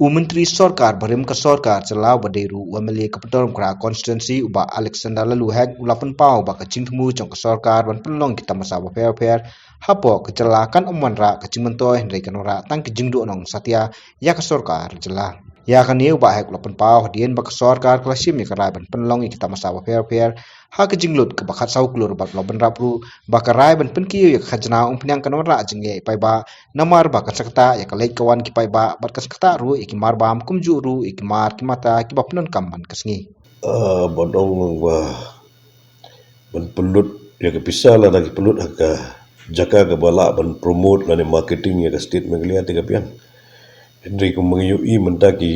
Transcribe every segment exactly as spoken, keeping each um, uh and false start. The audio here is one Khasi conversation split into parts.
U Myntri Sorkar Barim ka Sorkar Jylla uba dei ruh u MLA ka Pyndonkra Constituency u Bah Alexander Laloohek u la pynpaw ba ka jingthmu jong ka sorkar ban pynlong ki tamasa bapher bapher hapoh ka jylla kan ym wanrah ka jingmyntoi, hynrei kan wanrah tang ka jingduhnong satia ïa ka sorkar jylla. Ïa kane u Bah Hek u la pynpaw hadien ba ka sorkar ka la shim ïa ka rai ban pynlong ïa ki tamasa bapher bapher ha ka jinglut kaba khatsaw klur bad u la bynrap ruh ba ka rai ban pynkiew ïa ka khajna umphniang kan wanrah jingeh paidbah, namar ba kan sa ktah ïa ka leit ka wan ki paidbah bad kan sa ktah ruh ïa ki marbam, kumjuh ruh ïa ki mar ki mata kiba pyndonkam man ka sngi. Ah, ban ong ba ban pynlut ïa ka pisa lada ki pynlut ha ka jaka kaba lah ban promote lane marketing ïa ka state Meghalaya te ka biang. Hynrei kumba ngi ïohi mynta ki,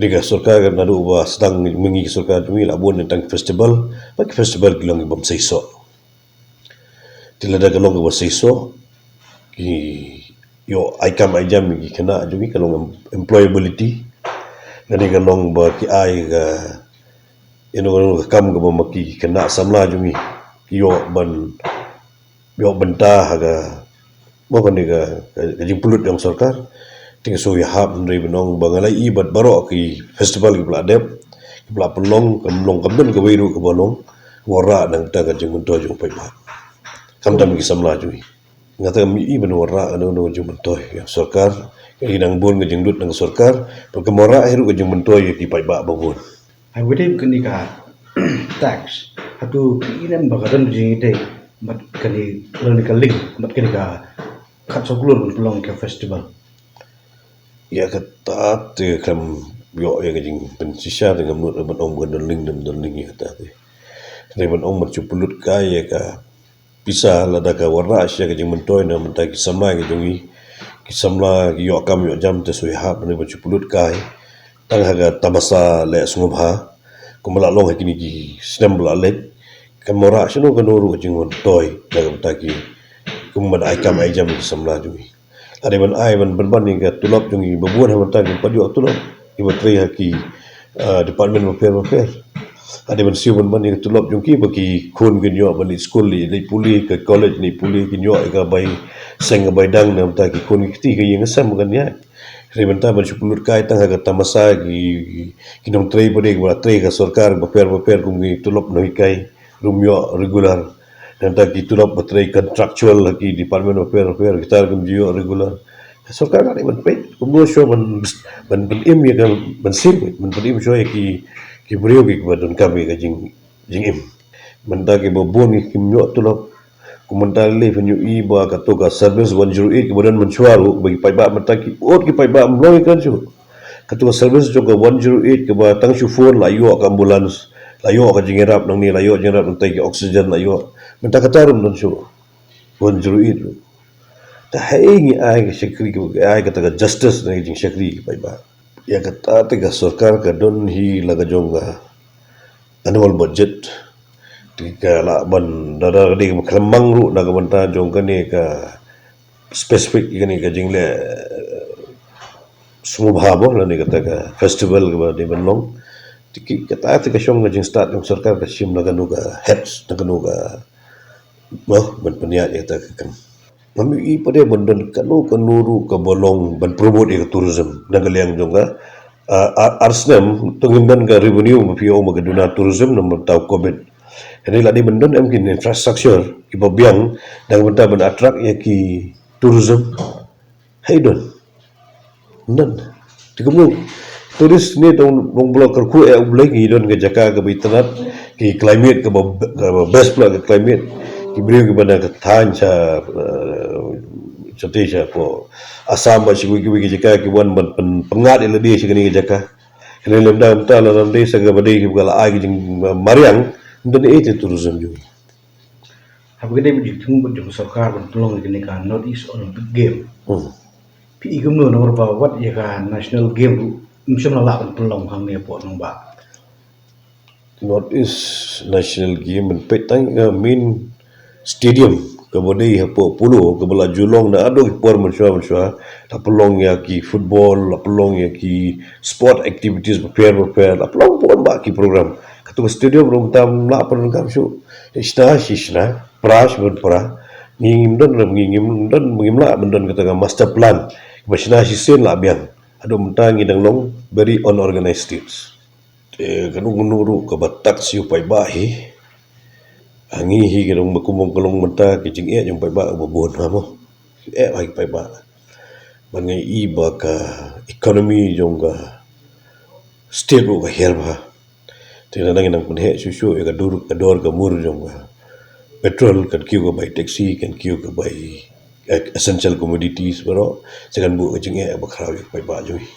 ri ka sorkar, naduh ba sdang ma ngi ka sorkar jong ngi la bun tang festival, ba ki festival ki long ki bym seisoh. Te lada ka long kaba seisoh, ki ïoh ai kam ai jam ïa ki khynnah jong ngi, ka long em-, employability. Lane ka long ba ki ai ka, ïa no, ka kam kaba ma ki khynnah samla jong ngi ki ïoh ban, ïoh bynta ha ka, mo, kane ka, ka, ka jingpynlut jong sorkar. Te nga sngew ïahap hynrei ban ong ba nga la ïohi bad baroh ki festival kiba la dep, kiba la pynlong, kam long, kam don kawei ruh kaba long wanrah na ka bynta ka jingmyntoi jong u paidbah, khamtam ki samla jong ngi. Nga tang ngam ïohi ban wanrah kano kano ka jingmyntoi jong sorkar. Ki dang bun ka jinglut na ka sorkar, bad kam wanrah hi ruh ka jingmyntoi ïa ki paidbah ba bun. Haba ïadei bad kane ka tax, hato phi i ne em ba ka don ka jingïadei bad kane, don ka link bad kane ka khatsaw klur ban pynlong ka festival? Ïa kata te khlem ïoh ïa ka jingpynshisha te ngam nud ban ong ba ka don link ne em don link ïa kata te. Hynrei ban ong ban shu pynlut kai ïa ka pisa lada ka wanrah shisha ka jingmyntoi na ka bynta ki samla ki jong ngi, ki samla ki ïoh kam ïoh jam, te sngew ïahap hynrei ban shu pynlut kai tang ha ka tamasa leh sngewbha kumba la long ha kine ki snem ba la leit. Kam wanrah shano kano ruh ka jingmyntoi na ka bynta ki, kumba da ai kam ai jam ki samla jong ngi. Lada ban ai ban pynban ïa ka tulop jong ngi, ba bun ha mynta kiba ïoh tulop kiba trei ha ki, ah, department bapher bapher. Lada ban siew pynban ïa ka tulop jong ki ba ki khun kin ïoh ban leit skul, leit pule, ka college leit pule, kin ïoh ïa ka bai seng ka bai dang, na ka bynta ki khun ki kti ka ïing ka sem kan ïaid. Hynrei mynta ban shu pynlut kai tang ha ka tamasa ki, ki, ki nongtrei pat de kiba trei ka sorkar bapher bapher, kum ki tulop nonghikai ruh ym ïoh regular. Nangta ki tulop ba trei contractual ha ki department bapher bapher, kita ruh kim ju ïoh regular. Sorkar ka dei ban peit kumno shuwa ban, ban pynim ïa ka, ban siew, ban pynim shuwa ïa ki, ki briew kiba donkam ïa ka jing, jingim. Mynta kiba bun kim ïoh tulop. Kum mynta lei phin ïohi ba kato ka service one zero eight kaba don mynshuwa ruh, ba ki paidbah mynta ki ot ki paidbah ym long ïa kan shuh. Kato ka service jong ka one zero eight kaba tang shu phone la ïoh ka ambulance, la ïoh ka jingïarap nangne, la ïoh jingïarap nangtai, ki oxygen la ïoh. Mynta kata ruh ym don shuh. One zero eight ruh. Te haei ngi ai ka shakri, ngi ai kata ka justice na ka jingshakri ki paidbah? Ïa kata te ka sorkar ka don hi la ka jong ka annual budget. Te ka lah ban da, da ka dei kaba khlem mang ruh na ka bynta jong kane ka specific, kane ka jingleh, eh, sngewbha mo, lane kata ka festival kaba dei ban long. Te ki, kata te ka shong ka jingstad jong sorkar, ka shim na kano ka heads, na kano ka, mo, ban pynïaid ïa kata ka kam. Ngam ïohi pat de ban don kano kano ruh kaba long ban promote ïa ka tourism na ka liang jong ka, ah, ar, ar snem to ngim don ka revenue ba phi ong ba ka duna tourism na ka bynta u covid. Hynrei la dei ban don em ki infrastructure kiba biang na ka bynta ban attract ïa ki tourism. Haei don? Ym don. Te kumno tourist ne tang long ba la kyrkhu ïa U Blei, ngi don ka jaka kaba itynnad, ki climate kaba, kaba best pla ka climate, ki briew kiba na ka thaiñ sha, eh, shatei shapoh Assam bad shi kiwei kiwei ki jaka ki wan ban pyn, pyngngad ïa lade sha kane ka jaka. Kane lymda mynta la lam dei sa kaba dei kaba la ai ka jingmariang, ym don ei te tourism jong ngi. Haba ka dei bad jingthmu bad jong ka sorkar ban pynlong ïa kane ka North East Olympic Game. Hmm. Phi i kumno namar ba wat ïa ka National Game ruh ym shym la lah ban pynlong hangne hapoh nongbah. North East National Game, ban peit tang ïa ka main stadium kaba dei hapoh Polo, kaba la ju long naduh ki por mynshuwa mynshuwa, la pynlong ïa ki football, la pynlong ïa ki sport activities bapher bapher, la pynlong bun bah ki program. Kato ka stadium ruh mynta ym lah pyndonkam shuh. Shna shi shna, pra shi ban pra. Ngi ngim don, ngi ngim don, ngim lah ban don kata ka master plan ba shna shisien la biang. Haduh mynta ngi dang long very unorganized states. Te kano kano ruh kaba tax ïa u paidbah hi. Ha ngi hi ka long ba kumno ka long mynta ka jingeh jong u paidbah ba bun ha mo. Eh, ha u paidbah. Ba ngi i ba ka economy jong ka state ruh ka hiar bha. Te na ngi nang pynheh shuh shuh ïa ka dur ka dor ka mur jong ka petrol, kan kiew ka bai taxi, kan kiew ka bai, eh, essential commodities baroh. Sa kan buh ka jingeh ba khraw ïa u paidbah jong ngi.